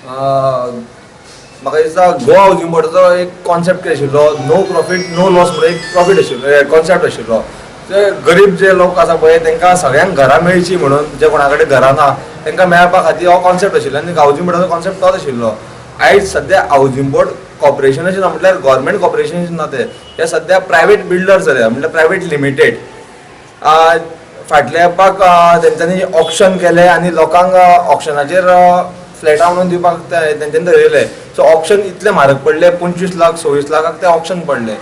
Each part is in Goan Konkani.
म्हाका दिसता गोवा हावजींग बोर्डाचो एक कॉन्सेप्ट कितें आशिल्लो, नो प्रॉफीट नो लॉस म्हणून एक प्रॉफीट आशिल्लो, कॉन्सेप्ट आशिल्लो. जे गरीब जे लोक आसा पळय तांकां सगळ्यांक घरां मेळची म्हणून, जे कोणा कडेन घरां ना तांकां मेळपा खातीर हो कॉन्सेप्ट आशिल्लो आनी हावजींग बोर्डाचो कॉन्सेप्ट तोच आशिल्लो. आयज सद्या हावजींग बोर्ड कॉर्पोरेशनाचें ना, म्हटल्यार गव्हर्मेंट कॉर्पोरेशनाचें ना, ते हे सद्या प्रायवेट बिल्डर जाले, म्हटल्यार प्रायवेट लिमिटेड. फाटल्या तेंपाक तेंच्यांनी ऑक्शन केलें आनी लोकांक ऑक्शनाचेर फ्लॅटां म्हणून दिवपाक तेंच्यांनी धरयलें. सो ऑक्शन इतलें म्हारग पडलें, 25 लाख 26 लाखाक ते ऑक्शन पडलें.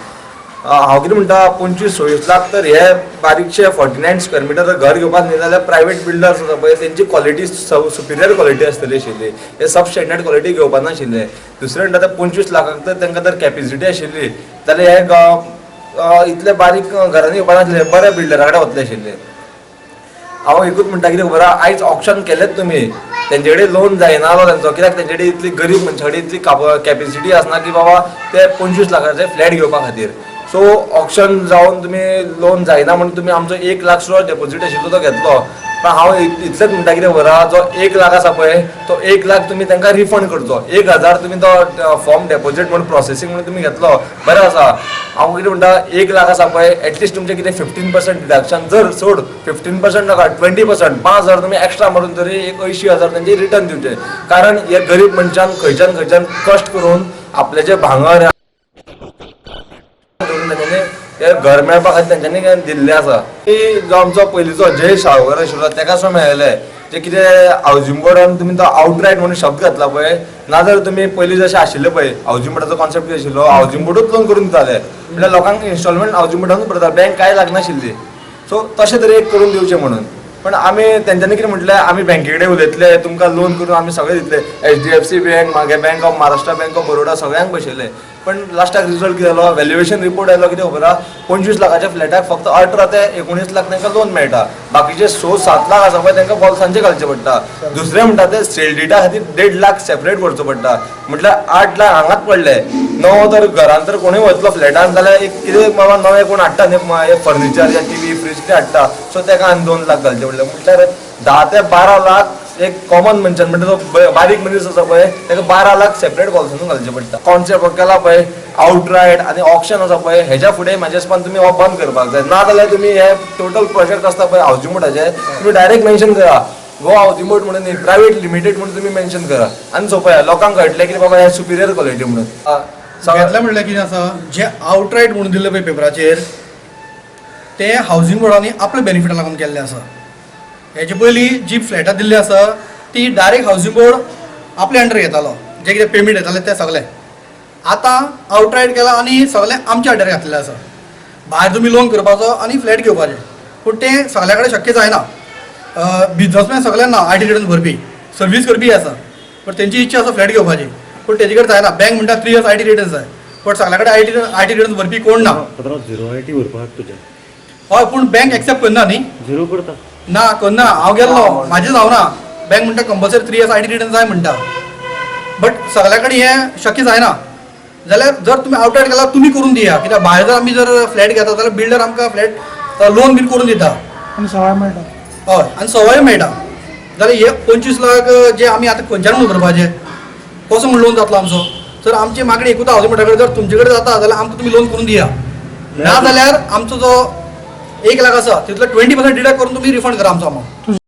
हांव कितें म्हणटा, 25 26 लाख तर हे बारीकशे 49 स्क्वेअर मिटर घर घेवपाक न्ही जाल्यार प्रायवेट बिल्डर्स आसा पळय तेंची क्वॉलिटी सुपिरियर क्वॉलिटी आसतली आशिल्ली, हे सब स्टँडर्ड क्वॉलिटी घेवपा नाशिल्ले. दुसरें म्हणटा ते 25 लाखाक तर तांकां जर कॅपेसिटी आशिल्ली जाल्यार हे इतले बारीक घरांनी घेवपा नासले, बऱ्या बिल्डरा कडेन वतले आशिल्ले. हांव एकूच म्हणटा, कितें खबर आहा, आयज ऑक्शन केलेंच तुमी, तेंचे कडेन लोन जायना जालो तेंचो, कित्याक तेंचे कडेन इतली गरीब मनशा कडेन इतली कॅपेसिटी आसना की बाबा ते 25 लाखाचे फ्लॅट घेवपा खातीर. सो ऑक्शन जावन तुमी लोन जायना म्हणून तुमी आमचो 1 लाख सुद्दां डेपोजीट आशिल्लो तो घेतलो. पण हांव इतलेंच म्हणटा, कितें खबर आहा, जो 1 लाख आसा पळय तो 1 लाख तुमी तांकां रिफंड करचो. 1000 तुमी तो फॉर्म डेपोजीट म्हणून प्रोसेसींग म्हणून तुमी घेतलो, बरें आसा. हांव कितें म्हणटा, 1 लाख आसा पळय, एटलिस्ट तुमचें कितें 15% डिडक्शन जर सोड, 15% नाका, 20%, 5000 तुमी एक्स्ट्रा मारून तरी एक 80,000 तेंचे रिटर्न दिवचे, कारण हे गरीब मनशान खंयच्यान खंयच्यान कश्ट करून आपल्याचें भांगर करून तेंच्यांनी हे घर मेळपा खातीर तेंच्यांनी दिल्लें आसा. की जो आमचो पयलींचो जय साळगांवकर आशिल्लो तेका सुद्दां मेळ्ळें. जे कितें हावजींग बोर्डान तुमी तो आवटरायट म्हणून शब्द घातला पळय, नाजाल्यार तुमी पयलीं जशें आशिल्लें पळय, हावजींग बोर्डाचो कॉन्सेप्ट कितें आशिल्लो, हावजींग बोर्डूच लोन करून दिताले, म्हणल्यार लोकांक इन्स्टॉलमेंट हावजींग बोर्डानूच भरता, बँक कांय लागनाशिल्ली. सो तशें तरी एक करून दिवचें म्हणून. पण आमी तेंच्यांनी कितें म्हटलें, आमी बँके कडेन उलयतले, तुमकां लोन करून आमी सगळें दितले. एचडीएफसी बँक, मागीर bank of Maharashtra, bank of Baroda, सगळ्यांक बसयले. पण लास्टाक रिजल्ट कितें जालो? व्हॅल्युएशन रिपोर्ट आयलो, कितें खबर आहा, 25 लाखाच्या फ्लॅटाक फक्त 18 ते 19 लाख तांकां लोन मेळटा, बाकीचे 6-7 लाख आसा पळय तांकां बोल्सांचे घालचे पडटा. दुसरें म्हणटा ते सेल डिटा खातीर 1.5 लाख सेपरेट भरचो पडटा, म्हटल्यार 8 लाख हांगाच पडले. नवो तर घरान तर कोणूय वतलो फ्लॅटान जाल्यार एक कितें बाबा नवें कोण हाडटा न्ही, फर्निचर या टीव्ही, फ्रीज कितें हाडटा, सो ताका आनी 2 लाख घालचे पडले. म्हटल्यार 10 ते 12 लाख एक कॉमन मनशान, म्हणजे तो बारीक मनीस आसा पळय ताका 12 लाख सेपरेट बोल्सांतून घालचे पडटा. कॉन्सेप्ट केला पळय आउटरायट आनी ऑक्शन आसा पळय, हेज्या फुडें म्हाज्या हिसपान तुमी हो बंद करपाक जाय. ना जाल्यार तुमी हे टोटल प्रोजेक्ट आसता पळय हावजींग बोर्डाचे, तुमी डायरेक्ट मेन्शन करा गोवा हावजींग बोर्ड म्हणून न्ही, प्रायवेट लिमिटेड म्हणून तुमी मेन्शन करा आनी सोंपें, लोकांक कळटलें की बाबा हे सुपिरियर क्वॉलिटी म्हणून. घेतलें म्हणल्यार कितें आसा, जे आउटरायट म्हणून दिल्लें पळय पेपराचेर ते हावजींग बोर्डांनी आपल्या बेनिफिटा लागून केल्लें आसा. हेजे पयलीं जी फ्लॅटां दिल्ली आसा ती डायरेक्ट हावजींग बोर्ड आपल्या अंडर घेतालो, जे कितें पेमेंट येतालें तें सगळें. आतां आउटरायट केलां आनी सगळें आमच्या अंडर घातलेलें आसा. भायर तुमी लोन करपाचो आनी फ्लॅट घेवपाचें, पूण तें सगल्या कडेन शक्य जायना. बिजनसमॅन सगळ्यांक ना I T return भरपी, सर्वीस करपी आसा, पण तेंची इच्छा आसा फ्लॅट घेवपाची, पूण तेजे कडेन जायना. बँक म्हणटा 3 इयर्स I T return जाय, बट सगल्या कडेन I T return भरपी कोण ना. पात्रांव, झिरो I T भरपाक तुजें. हय, पूण बँक एक्सेप्ट करना न्ही. झिरो करता. ना, करना. हांव गेल्लो, म्हाजें जावना. बँक म्हणटा compulsory 3 years IT return जाय म्हणटा, बट सगल्या कडेन हें शक्य जायना. जाल्यार जर तुमी आउटरायट केल्यार तुमी करून दिया, कित्याक भायर जर आमी जर फ्लॅट घेता जाल्यार बिल्डर आमकां फ्लॅट लोन बीन करून दिता. आनी सवाय मेळटा. हय, आनी सवाय मेळटा. जाल्यार हे 25 लाख जे आमी आतां खंयच्यान म्हणून भरपाचे, कसो म्हूण लोन जातलो आमचो? तर आमची मागणी एकूच, हावजींग बोर्डा कडेन जर तुमचे कडेन जाता जाल्यार आमकां तुमी लोन करून दिया, ना जाल्यार आमचो जो 1 लाख आसा तितलो 20% डिडक्ट करून तुमी रिफंड करा आमचो अमावंट.